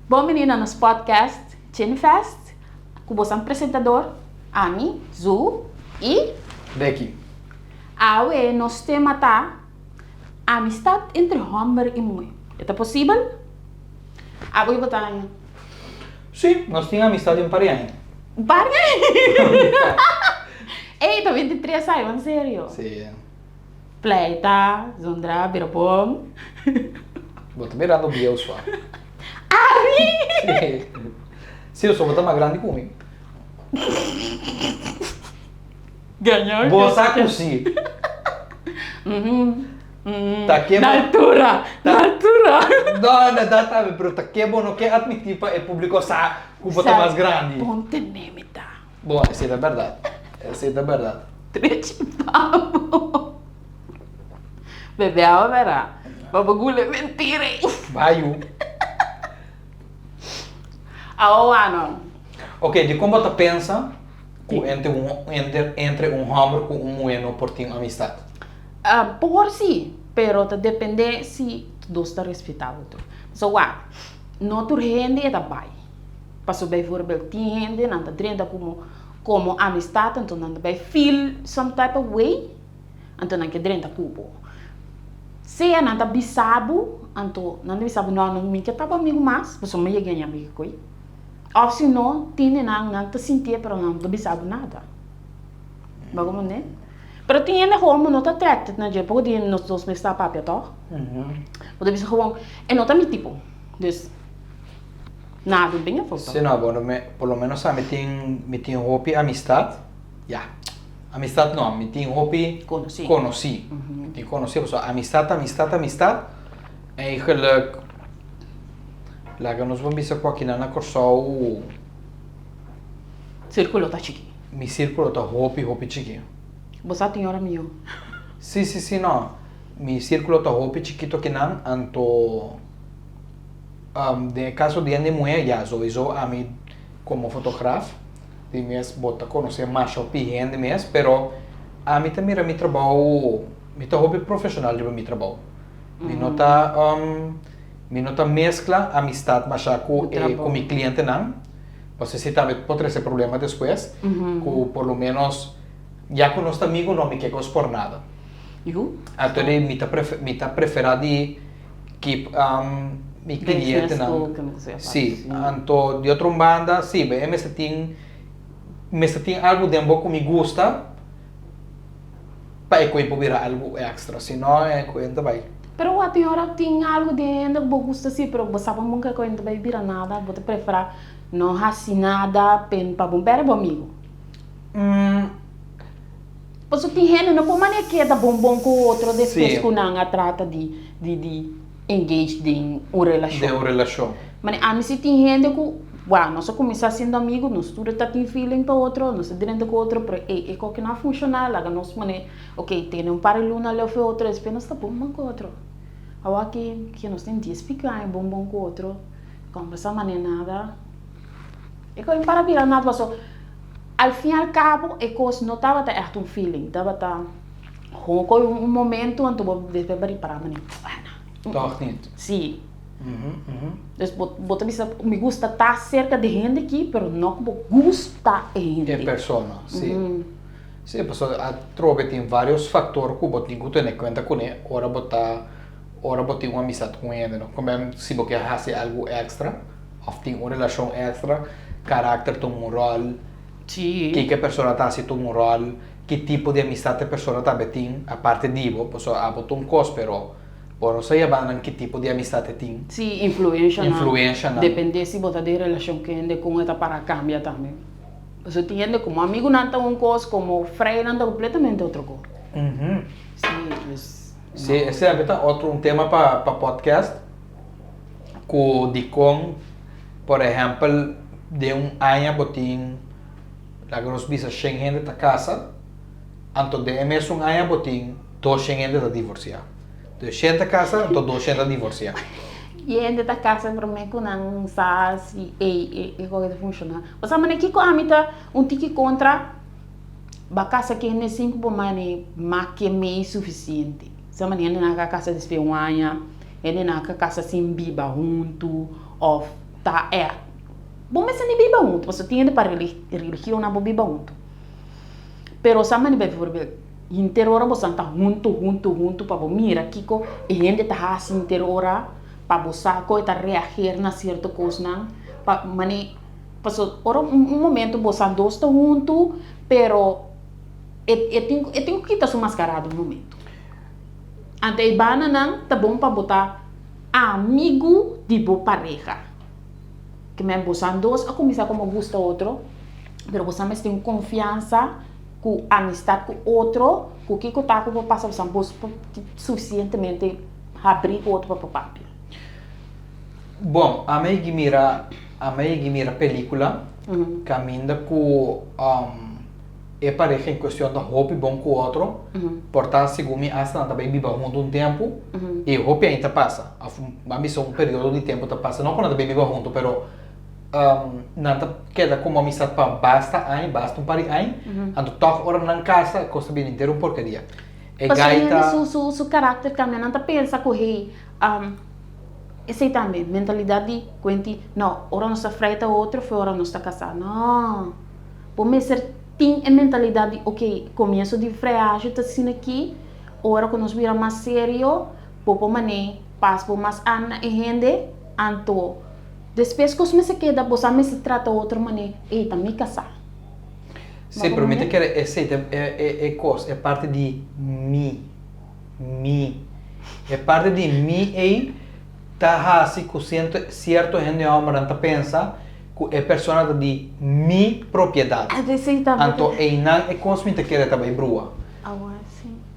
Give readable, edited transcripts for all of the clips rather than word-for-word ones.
Bon bini na nos podcast Chinfest ku bosan presentador ami, Zu i. Becky. Awe nos tema ta Amistad entre homber i muhe. E ta posibel? Abo ki bo ta haña? Sí, nos tin amistad di un par di aña. Un par di aña? Ey, ta 23 aña, en serio? Sí. Pleita, zondra, bira bon. Bo ta mirando bieu sua. Ami? Sí. Sí, pasobra bo ta mas grandi ku mi. Gañó. Bo sa ku sí. Ta ke Na altura, na altura. No, na edat tambe, pero ta ke bo no ke atmití pa e públiko sa ku bo ta mas grandi. Bon tene mi ta. Bon, esei ta bèrdat. Esei ta bèrdat. Trechi babo. Bebe awa bera. Babo gule mentira ei. Bayu. Awa wano. Ok, dikon bo ta pensa ku entre un entre un hòmber ku un muhé no por tin amistat? Por si, pero ta dependé si dos ta respetá otro. Pasobra wak, no tur hende e ta bai. Pasobra bijvoorbeeld tin hende nan ta drenta como como amistad anto nan ta bay feel some type of way anto nan ke drenta ku bo. Sea nan ta bisa bo anto nan ta bisa bo no mi ke ta bo amigo mas pasobra mi yega ña amigo koe. Of si no tin di nan nan ta sintié pero nan no ta bisa bo nada. Bo comprende? Pero tin hende gewoon bo no ta attracted na dje poko di nos dos mes ta papia toch? Bo ta bisa gewoon e no ta mi tipo dus. Nada un bin afo. Si no, bueno, me, por lo menos ami tin, mi tin hopi amistad, ya, amistad no, mi tin hopi Conocí. conocí. Mi tin conocí, pasobra amistad, amistad, amistad, eigenlijk, laga nos bon bisa ku akinan na Kòrsou, Sirkulo ta chikí. mi sirkulo ta hopi, hopi chikí. Bo sa tin ora mihó. Si, si, si, no, mi sirkulo ta hopi chikito akinan, anto. Den e kaso di hende muhé, ya, souiso ami komo fotograf di mes bo ta konosé masha hopi hende mes, pero ami ta mira mi trabou, mi ta hopi profeshonal riba mi trabou. Mi no ta, mi no ta meskla amistat masha ku e ku mi klientenan, pasobra esei tambe por trese problema despues, ku por lo menos ya ku nos ta amigu no mi ke kos por nada. Anto mi ta preferá di. Keep mi clientenan. Sí, anto di otro banda, sí, e mester tin, mester tin algu den bo ku mi gusta pa e koe por bira algu extra, si no e koe no ta bai. Pero wak tin ora tin algu den hende ku bo gusta sí, pero bo sa pa nunka e koe no ta bai bira nada, bo ta prefera no hasi nada pa bo bera bo amigu. Pasobra tin hende no por manera keda bon bon ku otro despues ku nan a trata di di di engage den un relashon. Den un relashon. Manera ami si tin hende ku wou nos a kuminsá siendo amigu, nos tur ta tin feeling pa otro, nos ta drenta ku otro, pero ey e koke no a funshoná, laga nos manera ok tene un par di luna leu for otro despues nos ta bon bon ku otro. Awor aki nos tin dies pico aña bon bon ku otro, kombersá manera nada, e koke no para bira nada pasobra. Al fin y al cabo e cos no tabata echt un feeling, tabata gewoon koe un momento anto bo despues bo ripara mane ah no. Toch niet. Si. Dus bo bo ta bisa mi gusta ta cerca di hende aki pero no cu bo gusta e hende. E persona, si. Si, pasobra atrobe tin varios factor cu bo tin cu tene cuenta cune ora bo ta ora bo tin un amistad cu un hende no. Como si bo ke haci algo extra. Of tin un relashon extra, karakter tuma un ròl, kiko e persona ta hasi tuma un ròl, ki tipo di amistat e persona tambe tin aparte di bo, pasobra abo ta un kos pero bo no sa yaba nan ki tipo di amistat e tin. Sí, influenshanan. Influenshanan. Depende si bo ta den relashon ku hende kon e ta para kambia tambe. Pasobra tin hende komo amigunan ta un kos, komo freinan ta kompletamente otro kos. Sí, dus. Sí, esei tambe ta otro un tema pa podcast. Ku dikon, por ehèmpel, den un aña bo tin, laga nos bisa shen hende ta kasa, anto den e mesun aña bo tin doshen hende ta divorsiá. Dus shen ta kasa, anto doshen ta divorsiá. I hende ta kasa promé ku nan sa si ey e kos ta funshoná. Osea manera kiko ami ta un tiki kontra ba kasa ku hende sin ku bo mane make mei sufisiente. Osea manera hende nan ka kasa despues un aña. Hendenan ka kasa sin biba huntu òf. ta ègt. Bo mester ni biba huntu, pasobra tin hende pa religionnan bo biba huntu. Pero sa manera bijvoorbeeld, henter ora bosan ta huntu, huntu, huntu pa bo mira kiko e hende ta hasi henter ora, pa bo sa kon e ta reageer na sierto kosnan, pa mane, pasobra ora un momento bosan dos ta huntu, pero e e tin e tin ku kita su maskarada un momento. Anto e bananan ta bon pa bo ta amigu di bo pareha. Ke men bosan dos a kuminsá komo gusta otro, pero bosan mester tin un konfiansa ku amistat ku otro, ku kiko ta ku por pasa bosan bos por sufisientemente habrí ku otro pa por papia. Bon, ami a yegi mira, ami a yegi mira pelikula kaminda ku e pareha en kuestion ta hopi bon ku otro, por ta segun mi asta nan ta bai biba huntu un tempu i hopi aña ta pasa, òf ban bisa un periodo di tempu ta pasa, no ku nan ta bai biba huntu pero nan ta keda komo amistat pa basta aña, basta un par di aña, anto tòg ora nan kasa e kos ta bini henter un porkeria. E Pasobra gai hende ta. su su su karakter kambia, nan ta pensa ku hey esei tambe mentalidat di kuenti no ora nos ta frei ta otro of ora nos ta kasá, no. Bo mester tin e mentalidad di ok, comienso di freashi ta asina aki, ora cu nos bira mas serio, bo por mane pas bo mas an na e hende, anto despues cos mester keda bo sa mester trata otro mane, ey ta mi casa. Sí, pero mi ta kere esey ta e cos, e parti di mi, mi, e parti di mi ey ta haci cu cierto hende hombernan ta pensa ku e persona ta di mi propiedat. Anto einan e kos mi ta kere ta bai brua.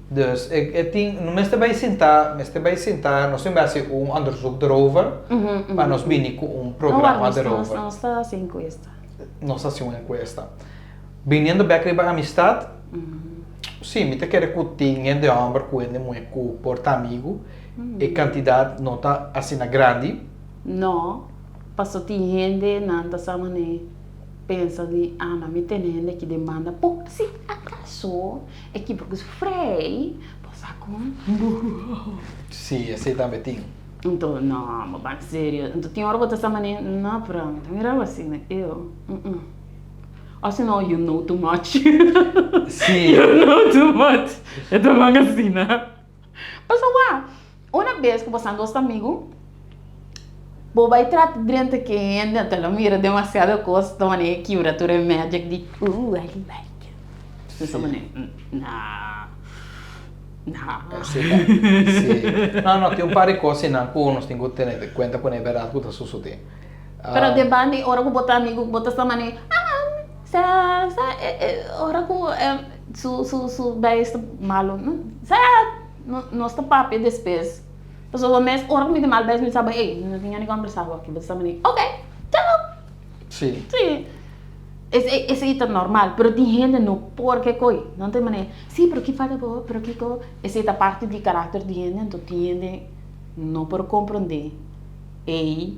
Dus e tin, no mester bai sinta, mester bai sinta, nos tin bai hasi un onderzoek erover pa nos bini ku un programa erover. Nos ta hasi enkuesta. Nos ta hasi un enkuesta. Biniendo bek riba amistat, si, mi ta kere ku tin hende hòmber ku hende muhé ku por ta amigu, e kantidat no ta asina grandi. No. Paso tin hende nan ta sa mane pensa di ah ma mi tene hende aki den banda por si acaso e kibra ku su frei bo sa kon. Si esei tambe tin. Anto no bo ban serio anto tin ora bo ta sa mane no pero mi ta mira bo asina eo of si no you know too much Si. You know too much e ta ban asina. Pasobra una bes ku bo san dos amigu, bo bai trata drenta ke hende, anto lo mira demasiado kos, ta manera e kibra tur e magic di ooh I like it. Entonces ta manera, nah, nah. Sí, sí. No, no, tin un par di kos einan ku nos tin ku tene kuenta kuné bèrdat ku ta sosodé. Pero den banda di ora ku bo ta amigu, bo ta sta manera, ah, sa, sa, ora ku. Su su su beis ta malo no sa nos ta papia despues pasobra bo mes ora ku mi tin mal beis mi sa bo ey mi no tin gana di kombersa ku aki bo ta sa mane ok chao Si. Si esei esei ta normal pero tin hende no por ke koi nan ta mane si pero ki falta bo pero kiko esei ta parti di karakter di hende anto tin hende no por komprende ey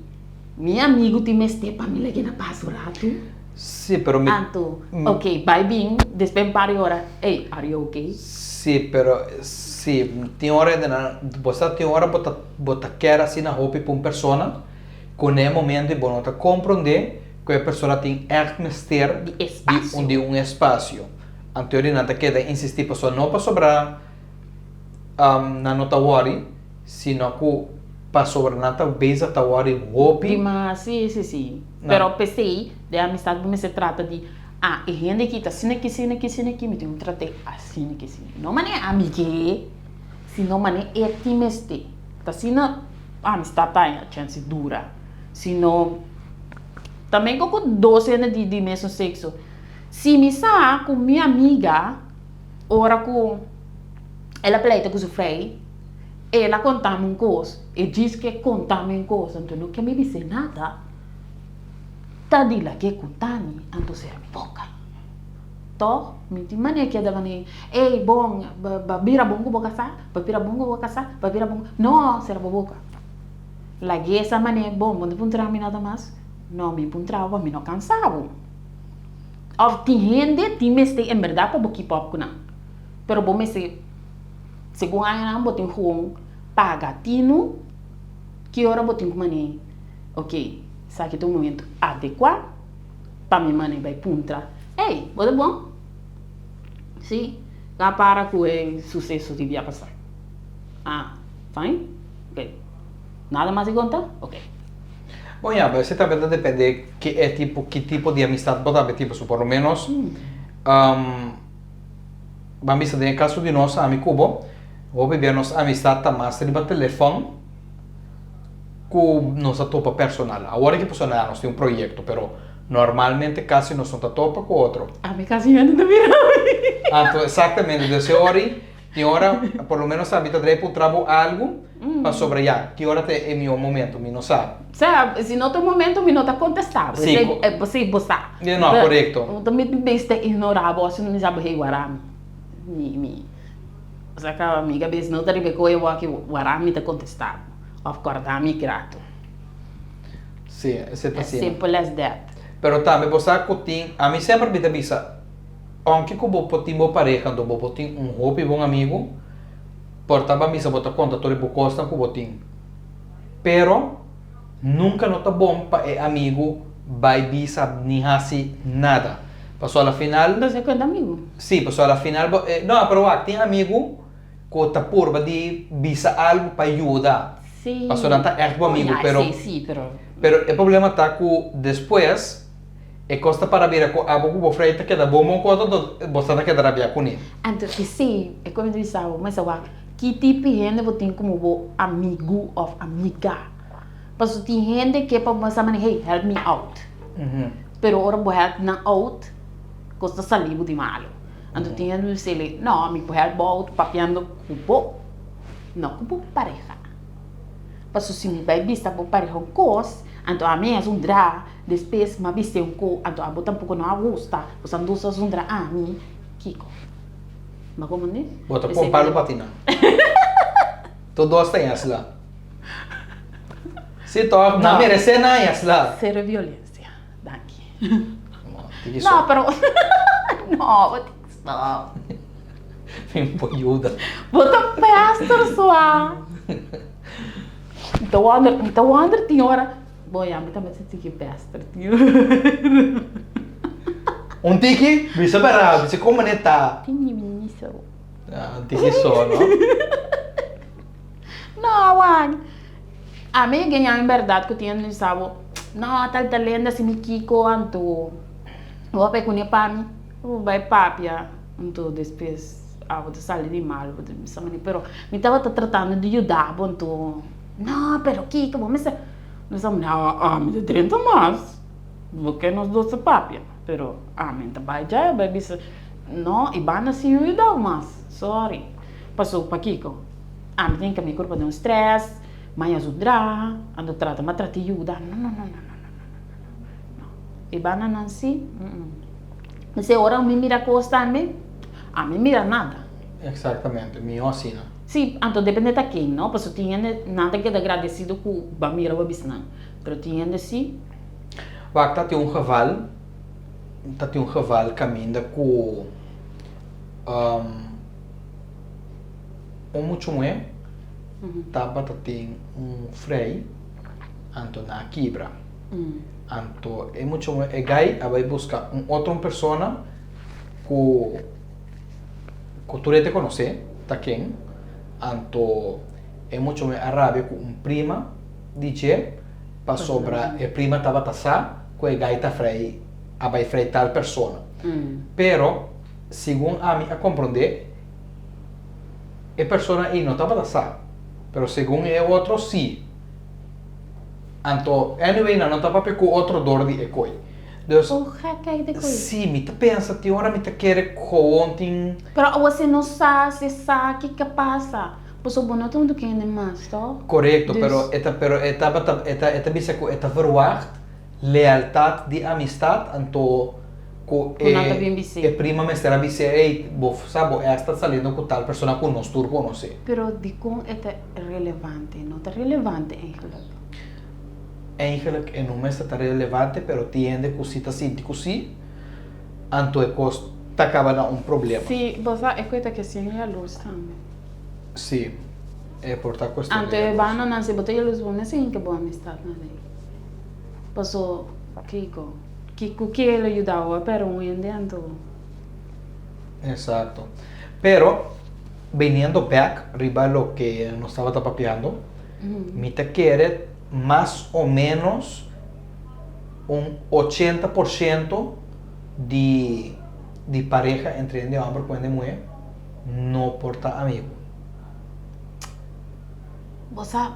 mi amigu tin mester pa mi lag'e na pas un ratu. Sí, pero mi. Anto, ok, bai bin, despues un par di ora, ey, are you ok? Sí, pero, sí, tin ora hende nan, bo sa tin ora bo ta, bo ta kier asina hopi pa un persona, ku na e momento bo no ta komprondé ku e persona tin ègt mester Di espasio. di un, di un espasio. Anto yori nan ta keda insistí pasobra no pasobra nan no ta wòri, sino ku pasobra nan ta bezig ta wòri hopi. Di mas, sí, sí, sí. Pero p'esei den amistad bo mester trata di, ah, e hende aki ta asina aki, asina aki, asina aki, mi tin ku trat'é asina aki, asina aki. No manera ami ke, sino manera e tin mester. Ta asina amistad ta haña chèns di dura. Sino, tambe ku ku dos hende di mesun sekso. Si mi sa ku mi amiga ora ku el a pleita ku su frei, el a konta mi un kos, e djis ke konta mi un kos, anto no ke mi bis'é nada, ta di la ke konta mi, anto sera mi boka. Tòg, mi tin manera keda manera, ey bon, ba bira bon ku bo kasá, ba bira bon ku bo kasá, ba bira bon, no, sera bo boka. Lag'é esa manera, bon, bo no puntra mi nada mas? No, mi puntra bo pa mi no kansa bo. Òf tin hende tin mester en bèrdat pa bo keep up ku nan, pero bo mester segun añanan bo tin gewoon paga tinu ki ora bo tin ku manera ok. Esaki ta un momento adekuá pa mi mane bai puntra, Ey, bo ta bon? Sí, ka para ku e suseso di bia pasá. Ah, fine? Ok. Nada mas di konta? Ok. Bon ya, pero esei tambe ta depende ki e tipo, ki tipo di amistad bo tambe tin, pasobra por lo menos, ban bisa den e kaso di nos, ami ku bo, hopi bia nos amistad ta mas riba telefòn ku nos a topa personal. Awor aki pasobra nos tin un proyekto, pero normalmente kasi nos no ta topa ku otro. Ami kasi hende ta mira mi. Anto, exactamente, dus e ora ei, tin ora, por lo menos ami ta drei puntra bo algu, pasobra ya, ki ora ta e mihó momento, mi no sa. Sa, si no ta e momento mi no ta kontestá bo. Sí, Sí, bo sa. No, korekto. Mi bes ta ignorá bo, asina mi sa bo, hey, wara mi. Mi, mi. Sa kaba mi kabes no ta riba e koe wòki wara mi ta kontestá bo òf kòrda mi grato. Sí, esei ta As asina. simple as that. Pero tambe bo sa ku tin, ami semper mi ta bisa, ounke ku bo por tin bo pareha anto bo por tin un hopi bon amigu, por ta ban bisa bo ta konta tur e bo kosnan ku bo tin. Pero nunka no ta bon pa e amigu bai bisa ni hasi nada. Pasobra a la final. Entonces e cuenta amigu. Sí, pasobra a la final bo e, no, pero wak, tin amigu ku ta purba di bisa algu pa yuda. Sí. Pasobra nan ta ègt bo amigu, Ya, pero. sí, sí, pero. Pero e problema ta ku despues e kos ta para bira ku abo ku bo frei ta keda bon bon ku otro, enton bo sa ta keda rabiá kuné. Anto p'esei e ku mi ta bisa bo, mester wak ki tipo di hende bo tin komo bo amigu òf amiga. Pasobra tin hende ke pa bo sa manera, hey, help me out. Pero ora bo help nan out, kos ta sali bo di malo. Anto tin hende ku bis'e, no, mi por help bo out papiando ku bo, no ku bo pareha. Pasobra si mi bai bisa bo pareha un kos, anto ami a zundra, despues mi a bis'e un kos, anto abo tampoko no a gusta, bo sa nos a zundra ami, kiko? Bo a komprende? Bo ta pon palo pa ti nan. Tur dos ta yasla. Si toch, nan merece nan yasla. Cero violencia. Danki. No, tiki No, pero no, bo tin ki stop. Mi por yuda. Bo ta pester sua. Mi ta wonder, mi ta wonder tin ora. Bo ya, mi tambe ta tiki pester tin ora. Un tiki? Bisa bera, bisa kon manera ta. Tin mi so. Ah, un tiki so, no? No, Juan. Ami gen en berdad ku tin hende bisa bo, no, tal talento si mi kiko anto bo a p'e kune pa mi, bo bai papia, anto despues abo ta sali di mal, bo ta bisa mane, pero mi tabata tratando di yuda bo anto, no, pero kiko bo mester, mi bisa mane, ami ta drenta mas, bo ke nos dos ta papia, pero ami ta bai dja, bai bisa, no, i banda sin yuda bo mas, sorry, paso pakiko? Ami tin ke mi kurpa den un stress, maña su dra, ando trata ma trata yuda, no no no no no no no e banda nan si P'esei ora mi mira kos tambe, ami mira nada. Exactamente, mihó asina. Si, anto depende ta ken no, pasobra tin hende nan ta keda gradesido ku bo a mira bo a bisa nan, pero tin hende si. Wak ta tin un geval, ta tin un geval kaminda ku. Un mucha muhé tabata tin un frei, anto nan a kibra. Anto e mucha muhé, e gai a bai buska un otro un persona ku ku tur hende konosé ta ken. Anto e mucha muhé a rabia ku un prima di dje pasobra e prima tabata sa ku e gai ta frei, a bai frei tal persona. Pero segun ami a komprondé. E persona ei no tabata sa, pero segun e otro si. Anto, anyway, nan no ta papia ku otro dor di e koi. Dus, Oh, gek kijk de koi. si, mi ta pensa tin ora mi ta kere gewoon tin. Pero awo si no sa, si sa kiko a pasa, pasobra bo no ta huntu ku hende mas, toch? Korekto, Dus. pero e ta, pero e tabata, e ta, e ta bisa ku e ta verwagt lealtat di amistat, anto ku Ku nan ta bin bis'é. e prima mester a bis'é, ey, bo sa bo ex ta saliendo ku tal persona ku nos tur konosé. Pero dikon e ta relevante? No ta relevante eigenlijk. Eigenlijk e no mester ta relevante, pero tin hende ku si ta sinti ku si, anto e kos ta kaba na un problema. Si, bo sa e ku ta kestion yalurs tambe. Si, e por ta kuestion di Anto e yalurs. banda nan si bo ta yalurs bo mester hinka bo amistat nan ei. Paso kiko? Ki ku ke lo yuda bo a perde un hende anto? Exacto. Pero, biniendo bek riba loke nos tabata papiando, mi ta kere mas o menos un 80% di di pareha entre hende homber ku hende muhe no por ta amigu. Bo sa,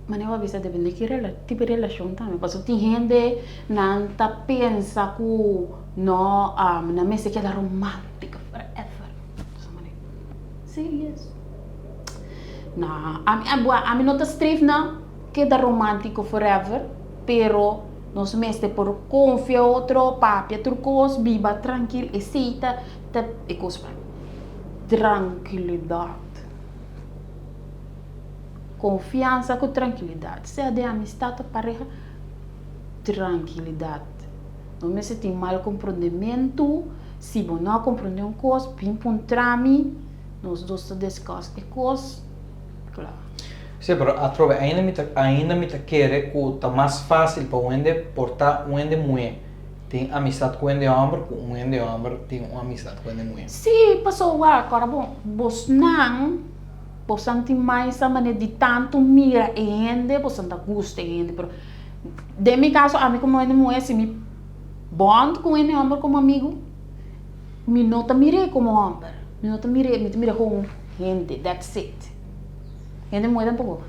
manera bo a bisa depende ki rela tipo di relashon tambe, pasobra tin hende nan ta pensa ku no nan mester keda romántico forever, serious? No, ami ami no ta streef na keda romántico forever, pero nos mester por konfia otro, papia tur kos, biba trankil, esei ta ta e kos pa mi, trankilidat. Konfiansa ku trankilidat. Sea den amistat òf pareha, trankilidat. No mester tin mal komprondementu. Si bo no a komprondé un kos, bin puntra mi, nos dos ta discuss e kos, kla. Sí, pero atrobe ainda mi ta ainda mi ta kere ku ta mas fásil pa un hende por ta un hende muhé tin amistat ku hende hòmber ku un hende hòmber tin un amistat ku hende muhé. Sí, pasobra wak, ora bo bosnan. Bosan tin mas esa manera di tantu mira e hende, bosan ta gusta e hende, pero den mi kaso ami komo hende muhé si mi bond ku hende hòmber komo amigu, mi no ta mir'é komo hòmber, mi no ta mir'é, mi ta mir'é komo hende, that's it. Hende muhé tampoko,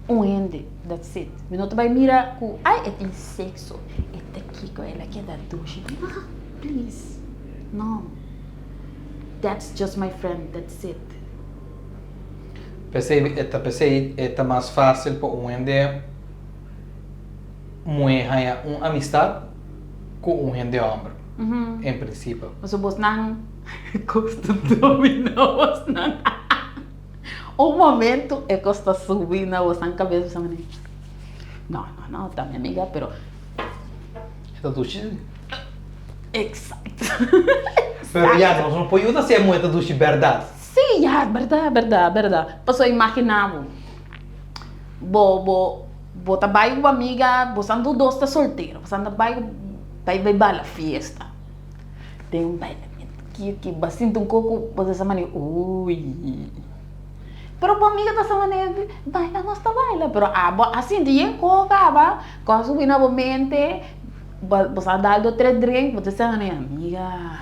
un hende, that's it. Mi no ta bai mira ku ai e tin sekso, e ta kiko, el a keda dushi, no, please, no, that's just my friend, that's it. P'esei e ta p'esei e ta mas fásil pa un hende muhé haña un amistat ku un hende hòmber, en prinsipio. Pasobra bosnan kos ta dominá bosnan. Un momento e kos ta subi na bosnan kabes, boso ta manda, No, no, no, ta mi amiga, pero. E ta dushi. Exacto. Pero ya, nos no por yuda si e muhé ta dushi bèrdat. Sí, ya, bèrdat, bèrdat, bèrdat. Pasobra imaginá bo, bo, bo, bo ta bai ku bo amiga, bosan tur dos ta soltero, bosan ta bai, bai bai bala fiesta. Den un bailamentu ki, ki bo a sinti un koko, bo ta sa manera, ui. Pero bo amiga ta sa manera, baila nos ta baila, pero abo a sinti yen koko kaba, ku a subi na bo mente. Bo sa dal do tres drink, bo ta sa mi amiga.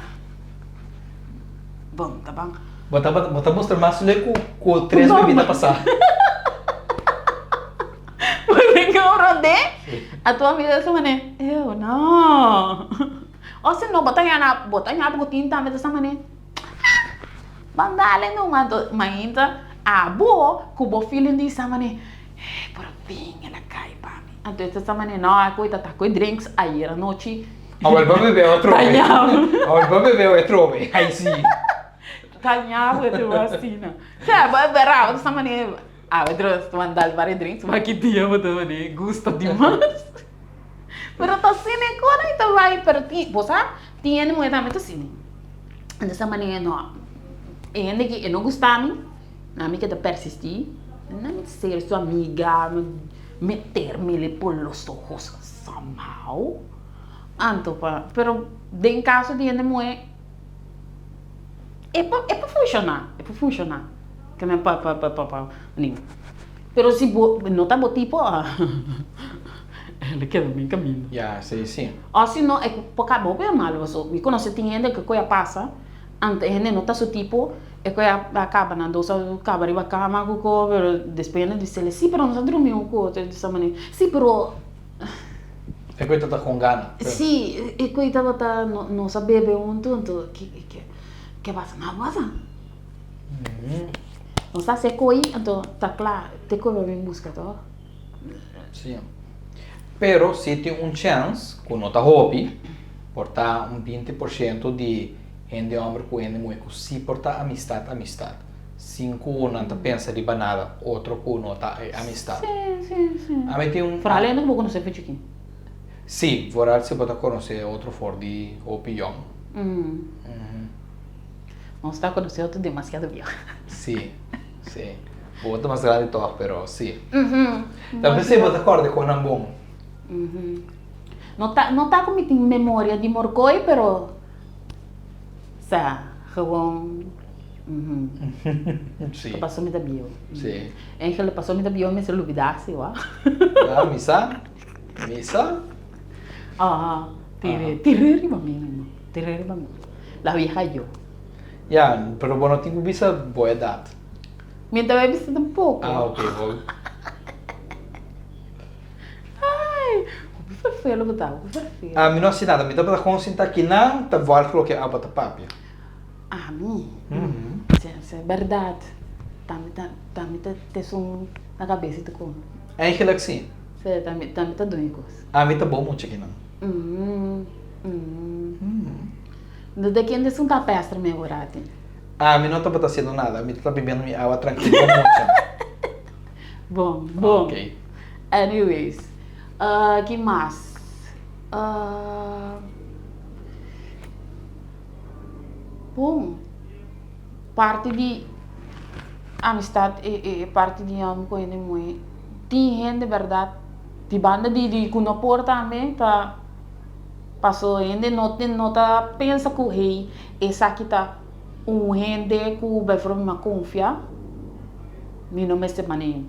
Bon, ta ban. Bo ta bo ta mustra mas leu ku ku tres bebida pasá. Bo tin ku rondé, a tu amiga ta sa manera, ew no. O si no bo ta yana, bo ta yana bo ku tin tambe ta sa manera, ah, ban dale numa. Anto mainta abo ku bo feeling di sa manera, eh, por fin el a kai pa mi. Anto e ta sa manera, no, a koe ta ta koe drinks ayer anochi. Awor bo bebe otro be. Awor bo bebe otro be. Ai si. Taña bo te asina. Sea, bo bera, bo ta sa manera, awe tro ta manda varios drinks, bo aki dia bo ta manera gusta dimas. Pero ta asina e kos ta bai, pero tin, bo sa, tin hende muhé tambe ta asina. Anto sa manera no, e hende ki e no gusta mi, ami ke ta persistí, mi ser su amiga, metermele por los ojos somehow. Anto pa, pero den kaso di hende muhé e por e por funshoná, e por funshoná. Ke men pa pa pa pa ni. Pero si bo no ta bo tipo el a keda den kaminda. Ya, sí, sí. Òf si no e por kaba hopi malu paso mi konosé tin hende ku a pasa anto e hende no ta su tipo e ku a kaba nan dos a kaba riba kama ku ko pero despues hende di si pero nos a drumi un ku otro di esa manera si pero E ku e ta con gana. Sí, e ku e tabata nos a bebe huntu anto ke ke pasa? Nada pasa. Nos ta hasi koi anto ta kla te ku bo bin buska to. Sí. Pero si tin un chèns ku no ta hopi, por ta un 20% di hende hòmber ku hende muhé ku sí por ta amistat amistat. Sin ku nan ta pensa riba nada otro ku no ta e amistat. Sí, sí, sí. Ami tin un. Foral hende ku bo konosé for chikí. Sí, foral si bo ta konosé otro for di hopi yòn. Nos ta konosé otro demasiado bieu. Sí, sí. Bo ta mas grandi tòg, pero sí. Ta p'esei bo ta kòrda e konan bon. No ta no ta ku mi tin memoria di morkoi pero sa gewoon uhm Sí. Ta paso mi ta bieu. Sí. Eigenlijk paso mi ta bieu mi mester lubida si wak. Ya mi sa, mi sa. Aha, tire tire riba mi mi man, tire riba mi. La vieja yo. Ya, pero bo no tin ku bisa bo edat. Mi ta bai bisa tampoco. Ah ok bo. Ay, hopi ferfelo bo ta, hopi ferfelo. Ah, mi no hasi nada, mi tabata gewoon sinta akinan ta wòrg loke abo ta papia. Ami? Si, bèrdat. Tambe ta, tambe ta tesun na kabes i ta kome. Eigenlijk si. Si, tambe, tambe ta dun e kos. Ami ta bon mucha akinan. De ken esun ta pèster mi awor ati? Ami no tabata hasiendo nada, mi tabata bibiendo mi awa trankil bon mucha. Bon, bon. Ok. Anyways, ki mas? Bon, parti di amistad e parti di hòmber ku hende muhé, tin hende bèrdat di banda di ku no por tambe ta paso hende no no ta pensa ku hey esaki ta un hende ku bèvoorbeeld mi a konfia mi no mester manera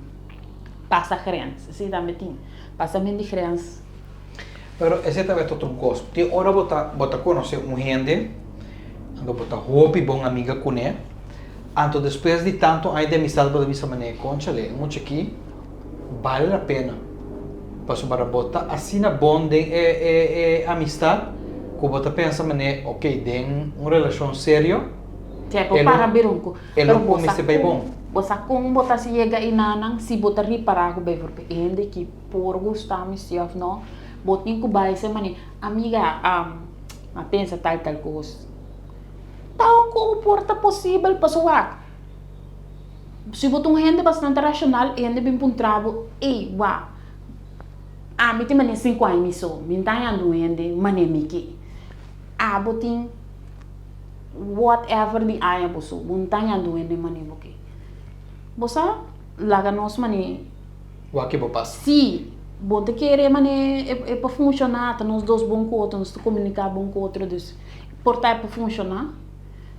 pasa grens, esei tambe tin pasamentu di grens. Pero esei ta otro kos. Tin ora bo ta bo ta konosé un hende, anto bo ta hopi bon amiga kuné, anto despues di tantu aña di amistat bo ta bisa manera, kónchale, e mucha aki bale la pena, pasobra bo ta asina bon den e e e amistat ku bo ta pensa manera, ok, den un relashon serio Te por para bira un ku. E lo ku mester bai bon. Bo sa kon bo ta yega enanan si bo ta ripará ku bijvoorbeeld e hende aki por gusta mi si of no, bo tin ku bai esei manera, amiga a pensa tal tal kos. Ta un ku por ta posibel pasobra wak si bo ta un hende bastante rashonal e hende bin puntra bo, ey wak ami tin manera sinku aña mi so, mi ta hañando un hende manera mi ke, abo tin whatever di aña bo so, bo no ta hañando un hende manera bo ke. Bo sa laga nos manera. Wak ke bo pasa. Si bo ta kere manera e por funshoná, ta nos dos bon ku otro, nos ta komuniká bon ku otro, dus por ta e por funshoná.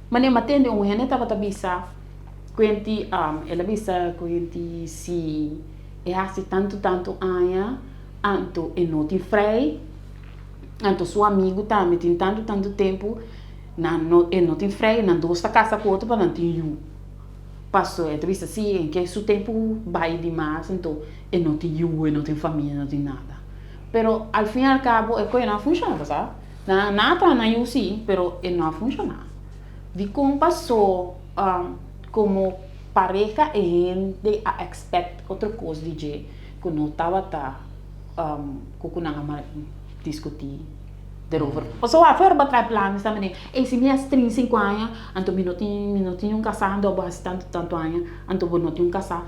Manera mi a tende un hende tabata bisa kuenti, el a bisa kuenti si e hasi tantu tantu aña anto e no tin frei, anto su amigu tambe tin tantu tantu tempu nan no e no tin frei, nan dos ta kasa ku otro pa nan tin yu. Paso e ta bisa si en ke su tempu bai di mas anto e no tin yu, e no tin famia, e no tin nada. Pero al fin y al cabo e koe no a funciona bo sa. Nan a traha nan yu si, pero e no a funciona. Dikon paso komo pareha e hende a expect otro kos di dje ku no tabata ku ku nan a diskuti derover. Pasobra afuera bo a traha planes ta manera, ey si mi a string sinku aña anto mi no tin mi no tin un kasá anto bo hasi tantu tantu aña anto bo no tin un kasá.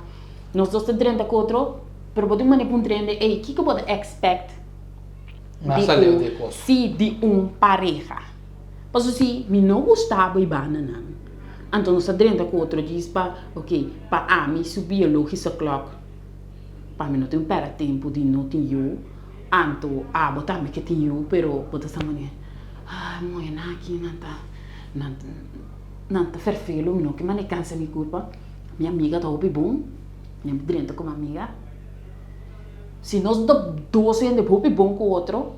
Nos dos ta drenta ku otro pero bo tin un manera pa un drende ey kiko bo ta expect Mas aleu di e kos. Si di un pareha. Pasobra si mi no gusta bo e bandanan anto nos ta drenta ku otro djis pa ok pa ami su biologische klok pa mi no tin pèrdè tempu di no tin yu. Anto abo tambe ke tin yu pero bo ta sa manera ay muhernan aki nan ta nan nan ta ferfelu mi no ke mane kansa mi kurpa mi amiga ta hopi bon mi a drenta ku mi amiga si nos dos hende hopi bon ku otro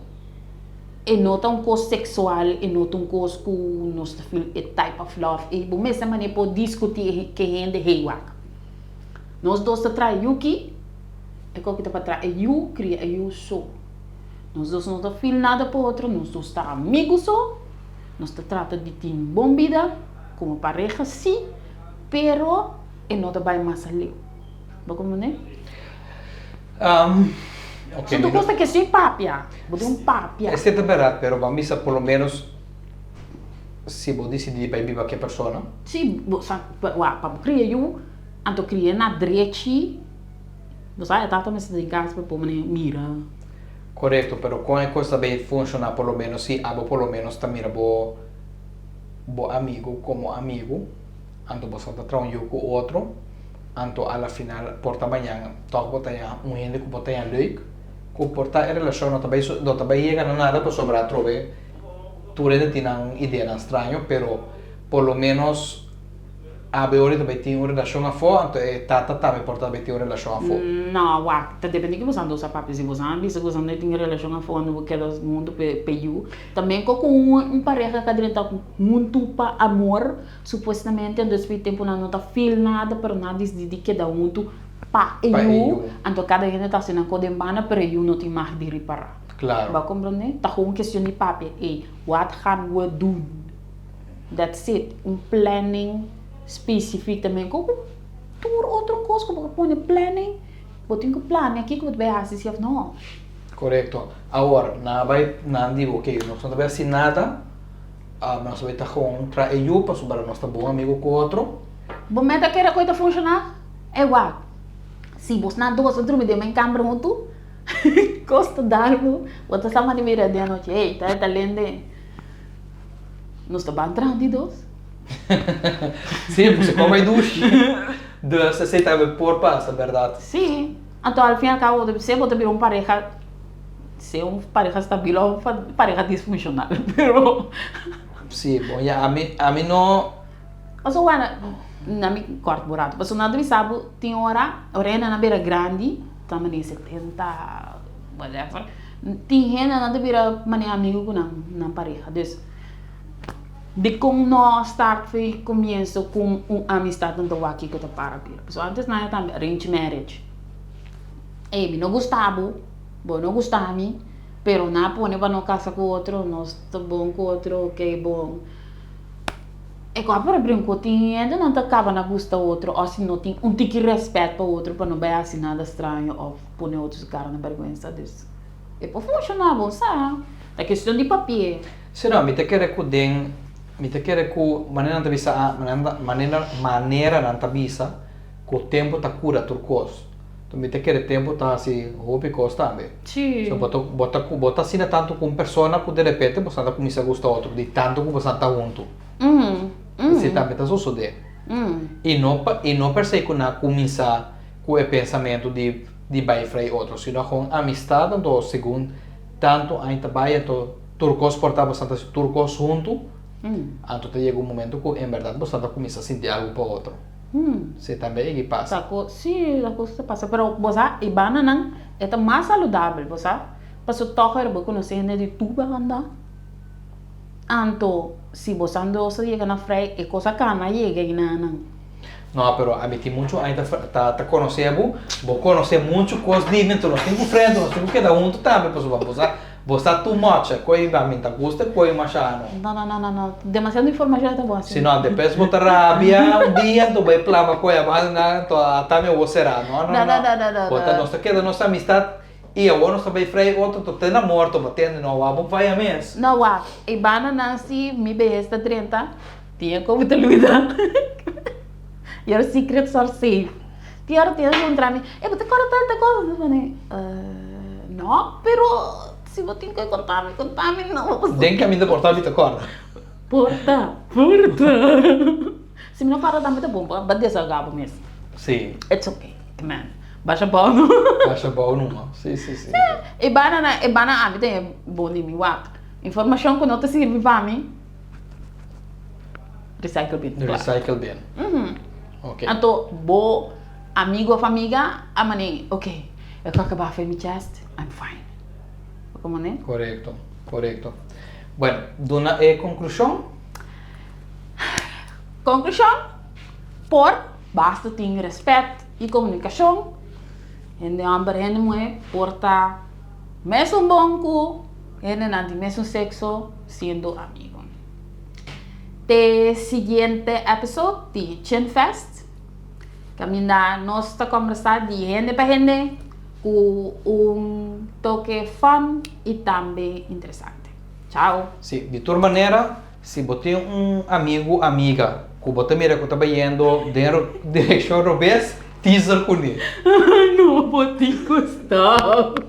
e no ta un kos seksual e no ta un kos ku nos ta feel e type of love ei bo mester mane por diskuti ke hende hey wak nos dos ta traha yuki. E koki ta pa traha e yu, kria e yu so. Nos dos no ta feel nada pa otro, nos dos ta amigu so, nos ta trata di tin bon bida komo pareha si, pero e no ta bai mas aleu. Bo komprende? Ok, So tur kos ta kestion di papia, bo tin un papia. Esei ta bèrdat, pero bo a misa por lo ménos si bo disidí di bai biba ku e persona. Si, bo sa, wak, pa bo kria yu, anto kria na drechi. Bo sa e tata mester den cas pa por mane mira. Korekto, pero kon e kos ta bay funshoná por lo menos si abo por lo menos ta mira bo bo amigu komo amigu, anto boso ta traha un yu ku otro, anto a la final por ta mañan tòg bo ta haña un hende ku bo ta haña leuk. Ku por ta e relashon no ta bai no ta bai yega na nada pasobra atrobe tur hende tin nan ideanan straño pero por lo menos awe ora ta bai tin un relashon afó anto e tata tambe por ta bai tin un relashon afó. No wak, ta depende ki boso a papia si boso a bisa ku boso no tin relashon afó anto bo keda huntu p'e yu tambe ku un pareha ka drenta huntu pa amor supuestamente anto despues di tempu nan no ta feel nada pero nan a disidi di keda huntu Pa e yu, anto kada hende ta hasi nan kos den banda, pero e yu no tin mag di ripará. Claro. Bo a komprendé? Ta gewoon kestion di papia, ey, wat gaan we doen? That's it. Un planning specifiek tambe ku tur otro kos ku bo a pone planning, bo tin ku plania kiko bo ta bai hasi si òf no. Korekto. Awor, nan a bai, nan di, oke, nos no ta bai hasi nada, nos ta bai ta gewoon traha e yu pasobra nos ta bon amigu ku otro. Bo meta kere ku e ta funshoná? E wak, si bosnan dos a drumi den men kamber huntu, kos ta dal bo, bo ta sama di mira den anochi, hey, ta e ta lende, nos ta ban traha di dos. Sí, bo se kome dushi. Dus esei tambe por pasa, bèrdat? Sí, anto al fin al kabo bo ta bisa, bo ta bira un pareha, sea un pareha stabil òf un pareha disfunshonal, pero. Sí, bon ya, ami, ami no. Pasobra wak na mi kòrt bo rato pasobra nan ta bisa bo tin ora, ora hende nan bira grandi ta manera 70 whatever tin hende nan ta bira manera amigu ku nan nan pareha dus dikon no start for di komienso ku un amistad nan ta wak kiko ta para bira pasobra antes nan tambe arrange marriage ey mi no gusta bo, bo no gusta mi pero nan a pone pa no kasa ku otro nos ta bon ku otro okay bon. E ku a por brinco tin hende nan ta caba na gusta otro of si no tin un tiki respet pa otro pa no bay haci nada straño of pone otro su cara na berguensa dus e por funciona bon sa ta cuestion di papia. Si no, mi ta kere ku den mi ta kere ku manera nan ta bisa a manera manera nan ta bisa ku tempu ta kura tur kos. Enton mi ta kere tempu ta hasi hopi kos tambe. Sí. So bo ta bo ta bo ta asina tantu ku un persona ku derepente boso ta kuminsá gusta otro di tantu ku boso ta huntu. Esei tambe ta sosodé. I no pa i no per se ku nan a kuminsá ku e pensamentu di di bai frei otro sino kon amistat anto segun tantu aña ta bai anto tur kos por ta boso ta hasi tur kos huntu anto ta yega un momento ku en bèrdat boso ta kuminsá sinti algu pa otro. Esei tambe e ki pasa. Ta ko sí ta kos ta pasa pero bo sa e bananan e ta mas saludabel bo sa pasobra tòg ora bo konosé hende di tur banda anto si bo sa nos a yega na frei e kos a kana yega einanan. No pero ami tin muchu aña ta ta konosé bo bo konosé muchu kos di mi anto nos tin ku frenta nos tin ku keda huntu tambe pasobra bo sa Bo sa too much, e koe a mi ta gusta e koe masha no. No, no, no, no, no. Demasiado informacion e ta bon asina. Si no, despues bo ta rabia un dia, anto bo e plama koe abanda nan, anto ata mi awor sera. No, no, No, no, no, no, no, Bo ta, no. nos ta keda nos amistad y awor nos ta bay frei otro, anto te na morto bo tende, no, wak bo faya mes. No, wak, e banda nan si mi behes ta drenta, tin e koe bo ta luida. Your secrets are safe. Tin ora tin a puntra mi, e bo ta kòrda tal tal cosa? Mi pone, no, pero si bo tin ku konta mi, konta mi no. Den kaminda por ta mi ta kòrda. Por ta, por ta. Si mi no kòrda tambe ta bon, pa desahogá bo mes. Sí. It's okay, man. Basha bou no. Basha bou numa, sí, sí, sí. E banda nan, e banda ami ta e bon di mi wak. Informashon ku no ta sirbi pa mi. Recycle bin. Recycle bin. Ok. Anto bo amigo of amiga a mane, ok, e kòke bafa mi chest, I'm fine. Bo komo ne? Korekto, korekto. Bueno, duna e konklushon. Konklushon, por basta tin rèspèt i komunikashon, hende hòmber, hende muhé por ta mesun bon ku hendenan di mesun sekso siendo amigo. Te siguiente episode di Chin Fest, kaminda nos ta kombersá di hende pa hende ku un toke fun i tambe interesante. Chao! Sí, di tur manera, si bo tin un amigu, amiga ku bo ta mira ku ta bayendo den direkshon robes, teaser kuné. No, bo tin ku stop.